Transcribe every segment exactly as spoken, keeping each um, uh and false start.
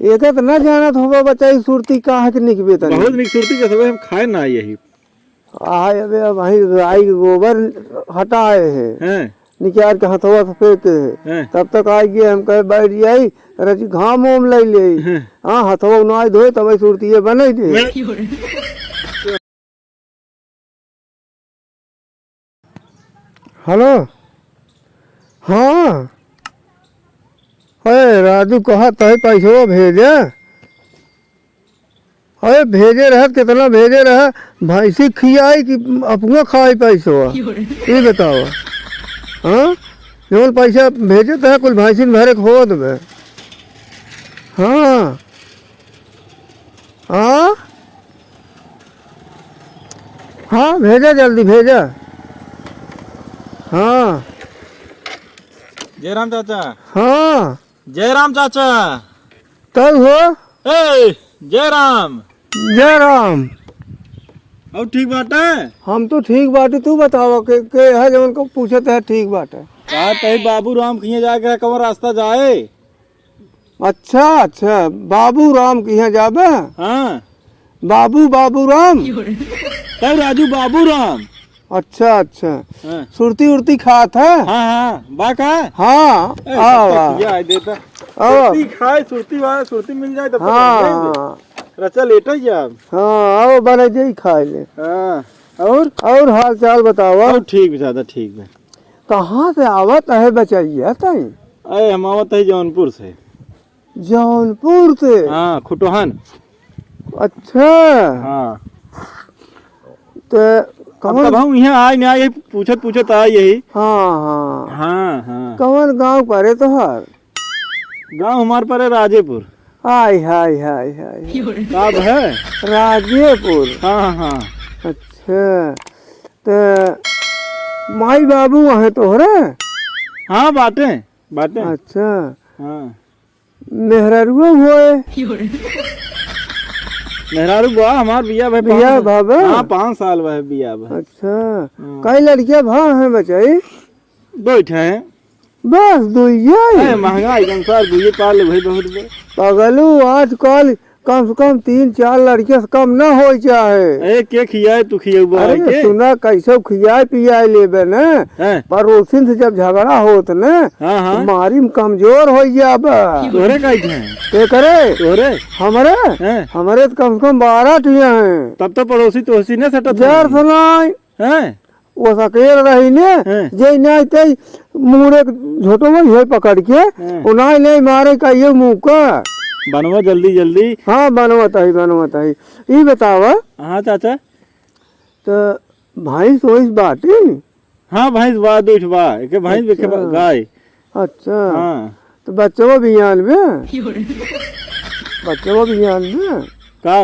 एका त ना जानत होबा बचाई, सुरती कहाँ के निकबे तनी। बहुत निक सुरती के सबे हम खाए ना आई यही। आय, अबे अब वहीं राई के गोबर हटाए हैं। हैं? निकाल के हथवा से फेंके हैं। हैं? तब तक आइ गए, हम कहे, "बैठ जाई, रची घाम ओम ले ले।" हैं? हाँ, हथवा ना धोए, तब सुरतिये बने दे। मैं हेलो, हाँ, अरे राजू, कहा तय पैसवा भेजे। अरे भेजे रहा, कितना भेजे रहा, भैंसी खियाई कि अपना खाई पैसवा? ये बतावा, हाँ, जौन पैसा भेजे तो है, कुल भैंसी में भरे के हो देबे। हाँ, हाँ, हाँ, भेजा, जल्दी भेजा। हाँ। जय राम चाचा। हाँ। जय राम चाचा। तब हो? ए, जय राम। जय राम। और ठीक बाटे? हम तो ठीक बाटी, तू बतावा के, के है जवन को पूछत है ठीक बाटे? का तही बाबू राम किहाँ जाके है, कवन रास्ता जाए? अच्छा, अच्छा, बाबू राम के यहाँ जाबे? हाँ। बाबू, बाबू राम? तब राजू बाबू राम। अच्छा, अच्छा। हाँ। सुरती उरती खात है? हाँ, हाँ, बा का? हाँ, ए, आओ, तब तो आओ। खिया है देता। आओ। सुरती खाए, सुरती वाला, सुरती मिल जाए तब तो हाँ। बढ़िया है। रचा लेटा ही आप। हाँ, आओ, बने जाई खाए ले। हाँ, और? और हाल चाल बताओ। और ठीक बा, ज्यादा ठीक बा। कहाँ से आवत है बचैया तई? अरे, हम आवत है जौनपुर से। जौनपुर से? हाँ, खुटोहन। अच्छा। हाँ। तो अब कौन? तब हम यहाँ आए नहीं आए, यही पूछत पूछत आए यही। हाँ, हाँ। हाँ, हाँ। कौन गाँव परे तोहार? गाँव हमार परे राजेपुर। हाय, हाय, हाय, हाय। का है? राजेपुर। हाँ, हाँ। अच्छा, तो माई बाबू वहाँ तोहरे? हाँ, बाटे, बाटे। अच्छा। हाँ। मेहरारुआ हुए? मेहरारू बा, हमार बिया भाई बिया पाँच, भावे? हाँ, पाँच साल बा बिया भाई। अच्छा। हाँ। कई लड़कियाँ भा हैं बचाई? दो ठे हैं। बस दुइये? अरे महंगाई के अनुसार दुइये पाल ले भाई, बहुत बा। पगलू, आजकल कम से कम तीन चार लड़के से कम ना होई चाहे। ए, के खियाए, तू खियउबा अरे, के? सुना, कैसे खियाए पियाए लेबे न। हैं? पड़ोसिन से जब झगड़ा होत न, हाँ, हाँ। तो मारी में कमजोर होई जाबे। तोहरे काई थे? के करे? तोहरे? हमरे? हैं? हमरे तो कम से कम बारह ठिया हैं। तब तो पड़ोसी तोहसी न सटत जर होई। सुनाई। हैं? वो सकेर रही ने, हैं। जे नाई ते मुड़े झोटो में हे पकड़ के, हैं। वो नाई ले मारे का ये मुँह का। बनवा जल्दी, जल्दी। हाँ, बनवा ताई, बनवा ताई। ई बतावा। हाँ, चाचा। तो भैंस वैंस बाटी? हाँ, भैंस बा, दो ठो बा। एक भैंस, एक अच्छा। गाय। अच्छा। हाँ। तो बच्चवा बियान में? बच्चवा बियान में? का?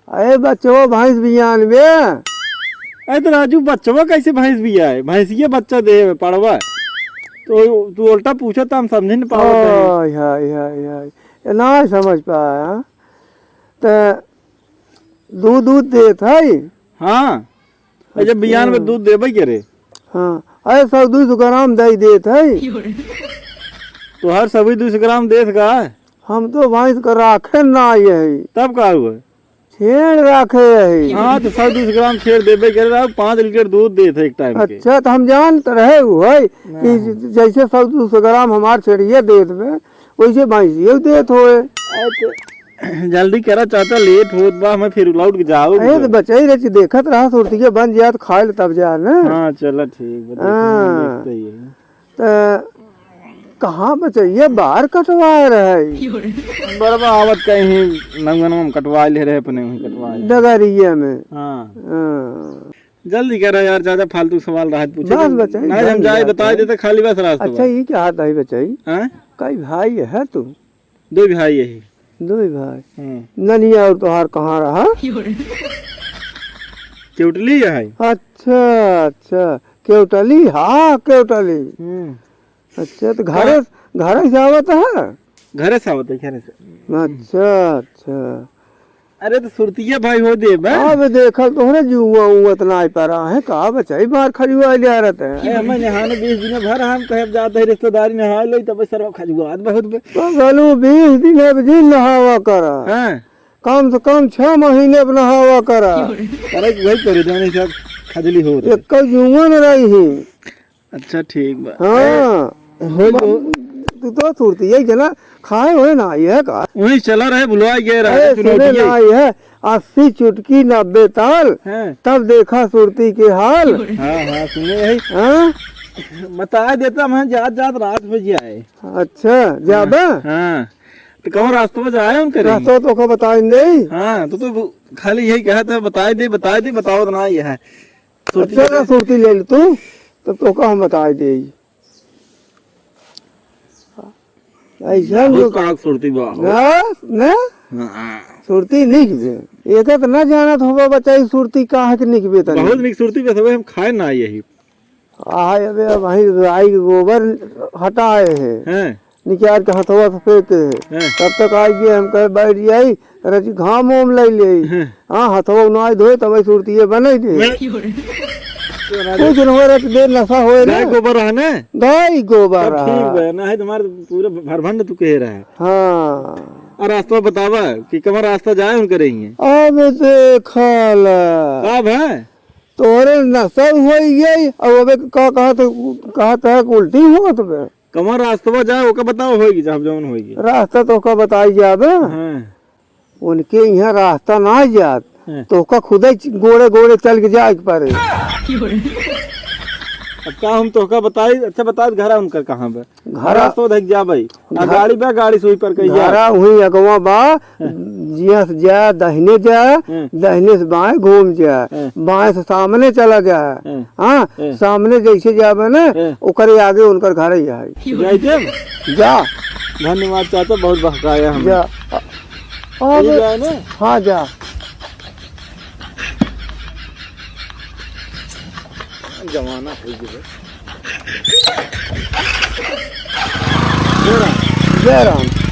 अरे बच्चवा भैंस बियान बे। अरे तो राजू, बच्चवा कैसे भैंस बियाए? भैंसिया बच्चा दे पड़वा। तो तू उल्टा पूछत, हम समझे न पावत है। हाय, हाय, हाय, हाय। ये ना समझ पाया। त दूध, दूध देत है? हाँ। अरे जब बियान में अच्छा। दूध देबे करे। हाँ। अरे सौ दो सौ ग्राम दे देत है। तो हर सभी दो सौ ग्राम देत का? हम तो भैंस का राखे ना यही। तब का हुआ? छेड़ राखे यही। हाँ, तो सौ दो सौ ग्राम छेड़ देबे करे, रहा, पाँच लीटर दूध देत है एक टाइम के। अच्छा, तो हम जानत रहे हुए कि हाँ। जैसे सौ दो सौ ग्राम हमार छेड़िए देत में, वैसे भैंसिए देत होए। अरे तो जल्दी करा चाचा, लेट होत बा, हमें फिर लौट के जाओ अरे तो। बचाई रही, देखत रहा, सुरतिया बन जात, खाए ले तब जा ना। हाँ, चला ठीक बा, देखते हैं, हाँ। देखते ही है। त कहाँ बचैया बार कटवाए रहे? बरबा आवत कहीं नंगनवा में कटवाए ले रहे, अपने वहीं कटवाए ले। डगरिया में। हाँ। हाँ। जल्दी करा यार, ज्यादा फालतू सवाल रहा है पूछे बस के। बचाई, नहीं, हम बन जाए, जाता बताए है। देते खाली बस रास्ता अच्छा, बा। ये क्या हाथ आई बचाई? हाँ? कई भाई है तू? दो भाई यही। दो भाई। हम्म। ननिया और तोहार कहाँ रहा? केवटली है। अच्छा, अच्छा, केवटली, हाँ, केवटली। हम्म। अच्छा, तो घरे, कहाँ? घरे से आवत है? घरे से आवत है, घरे से। अच्छा, अच्छा। अरे तो सुरतिया भाई हो दे बे। अब देखल तोहरे जुआ उआ त नाई परा है, का बचाई बाहर खजुआ ले आ रहत है। ए, हमें नहाने बीस दिन भर हम कहे अब जात है रिश्तेदारी नहा ले, तब सरवा खजुआत बहुत बे। पगलू बीस दिन अब जी नहावा करा। हाँ। कम से कम छह महीने अब नहावा करा। अरे वही करे जाने से खजली हो रही। एक जुआ न रही है। अच्छा, ठीक बा। हाँ। ए, हो, हो। तू तो सुरती है जना, खाए होए ना, ये का? वही चला रहे, भुलवा गए रहे, अरे, सुनो सुने भैया। ना, ये अस्सी चुटकी नब्बे ताल, हाँ। तब देखा सुरती के हाल। हाँ, हाँ, सुने है। हाँ? बता देता मैं, जात, जात रात हो जाए। अच्छा, जाबे? हाँ, हाँ। तो कौन रास्ता में जाए उनके रही? रास्ता तो का बताए नहीं। हाँ, तो, तो खाली यही कहा था, बताए दे, बताए दे, बताओ तो ना ये है। सुरती अच्छा, ना सुरती ले ले तू, तब तो का हम बताए दे। ऐसा बहुत लोग कड़क सुरती बा हो। ना, ना? हाँ। सुरती निक बे। एक तो ना जानत होबा बचाई सुरती का है कि निक बे तनी। बहुत निक सुरती बे, सबे हम खाए ना यही। आहा, अबे अब वहीं गाय के गोबर हटाए हैं। हैं। निकाल के हथवा से फेंके हैं। हैं। तब तक आई के हम कहे बैठ जाई, रची घाम ओम ले ले। हैं। हाँ, हथवा उनाई धोए, तब सुरतिये बने दे। हैं। कुछ न हो रहा, तो देर नशा होए ना। गाय गोबर रहा ना? गाय गोबर तब ठीक रहा। बा, ना है तुम्हारे पूरे भरभंड तू कह रहा है। हाँ। और रास्ता बतावा कि कमर रास्ता जाए उनके रही है। अब देखल। का भाई? तोहरे नशा होई गई, अब अबे का कहत, कहत है कि उल्टी होत बे। कमर रास्तवा जाए, ओका बताओ होई कि जब जौन होई कि। रास्ता तो ओका बताई जाबे। हाँ। उनके यहाँ रास्ता ना जात, हाँ। तो ओका खुदे च-, गोड़े गोड़े चल के जाए के पड़े। अब का हम तोहका बताई, अच्छा बताई घरा उनकर कहाँ बे? घरा रास्ता धक जाबे। आ घ-, गाड़ी बा, गाड़ी से ऊपर कहीं जा। घरा वहीं अगवा बा, हाँ। जिया से जा, दाहिने जा, हाँ। दाहिने से बाएं घूम जा, हाँ। बाएं से सामने चला जा। हाँ। हाँ, हाँ। सामने जैसे जाबे ना, हाँ। ओकरे आगे उनकर घर ही है। जाई दे? जा। धन्यवाद चाचा, बहुत बहकाया हमें। जा। ये अब जाए ना? हाँ, जा। जमाना हो गया। जय राम। जय राम।